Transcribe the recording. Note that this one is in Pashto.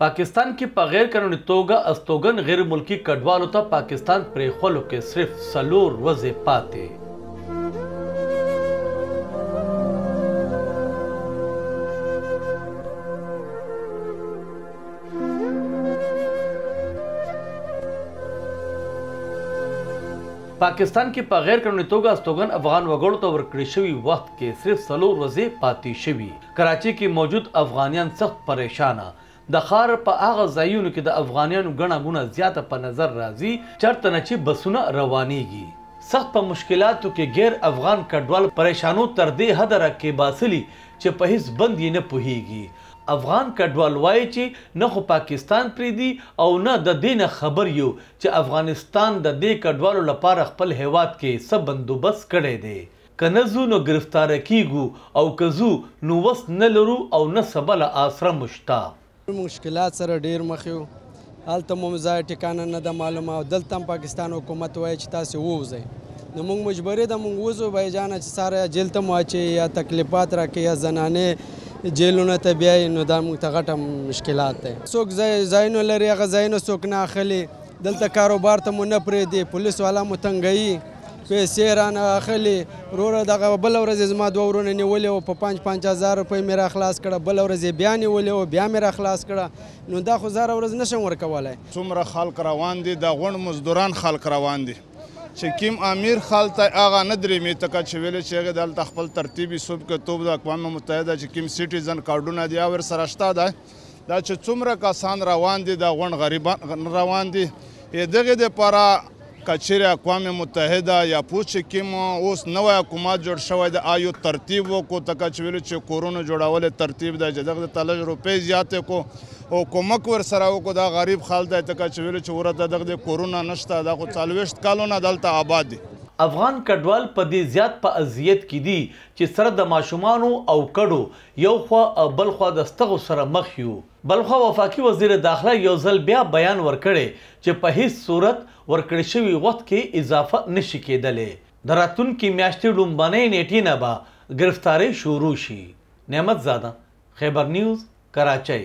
پاکستان کې په غیر قانوني توګه استوګن غیر ملکي کډوالو ته پاکستان پرېښولو کې صرف 4 ورځې پاتې. پاکستان کې په غیر قانوني توګه استوګن افغان وګړو ته ورکړی شوي وخت کې صرف 4 ورځې پاتې شوي. کراچۍ کې موجود افغانیان سخت پریشانه. د ښار په هغه ځایونو کې د افغانیانو ګڼه ګوڼه زیاته په نظر راځي چرته نه چې بسونه روانیږي. سخت په مشکلاتو کې غیر افغان کډوال پریشانو تر دې حده راکېباسلي چې په هیڅ بند یې نه پوهیږي. افغان کډوال وایي چې نه خو پاکستان پرېږدي او نه د دې نه خبر یو چې افغانستان د دې کډوالو لپاره خپل هیواد کې څه بندوبست کړی دی. که نه ځو نو ګرفتاره کیږو او که ځو نو وس نه لرو او نه څه بله آسره مو شته. مشکلات سره ډیر مخ یو، هلته مو ځای ټکانه نه ده معلومه او دلته هم پاکستان حکومت وایي چې تاسې ووځئ، نو موږ مجبوري ده موږ وځو بایجانه چې ساره یا جیل ته مو اچوي یا تکلیفات راکوي یا زنانې جیلونو ته بیایي، نو دا موږ ته غټه مشکلات دی. څوک ځایونه لري هغه ځایونه څوک نه اخلي، دلته کاروبار ته مو نه پرېږدي، پولیس والا مو تنګوي، پیسې رانه اخلي. وروره دغه بله ورځ یې زما 2 ورونه نیولي وو، په 5-5 هزار روپۍ مې را خلاص کړه، بله ورځ یې بیا نیولي وو بیا مې را خلاص کړه، نو دا خو زه هره ورځ نه شم ورکولی. څومره خلک روان دي، دا غونډ مزدوران خلک روان دي چې کیم امیر خلک هغه نه درېمي ته چې ویلې چې هغې دلته خپل ترتیب حساب کتاب د اقوام متحده چې کیم سیټیزن کارډونه دي ورسره شته ده. دا چې څومره کسان روان دي دا غونډ غریبان روان دي، دغې دپاره که چېرې اقوام متحده یا پوه چې کوم اوس نوی حکومت جوړ شوی دی آیو ترتیب وکړو، ځکه چې ویلو چې کورونو جوړول ترتیب دی چې دغه ته لږ روپۍ زیاتې کړو او کومک ورسره وکړو. دا غریب خلک دی ځکه چې ویلو چې ورته دغه د کورونه نشته، دا خو 40 کلونه دلته آباد دي. افغان کډوال په دې زیات په اذیت کې دي چې سره د ماشومانو او کډو یو خوا او بل خوا د ستغو سره مخ یو. بلخوا وفاقي وزیر داخله یو ځل بیا بیان ورکړی چې په هیڅ صورت ورکړی شوي وخت کې اضافه نشي کېدلی. د راتلونکې میاشتې لومبنۍ نیټې نه به ګرفتارۍ شروع شي. نعمت زاده، خیبر نیوز، کراچۍ.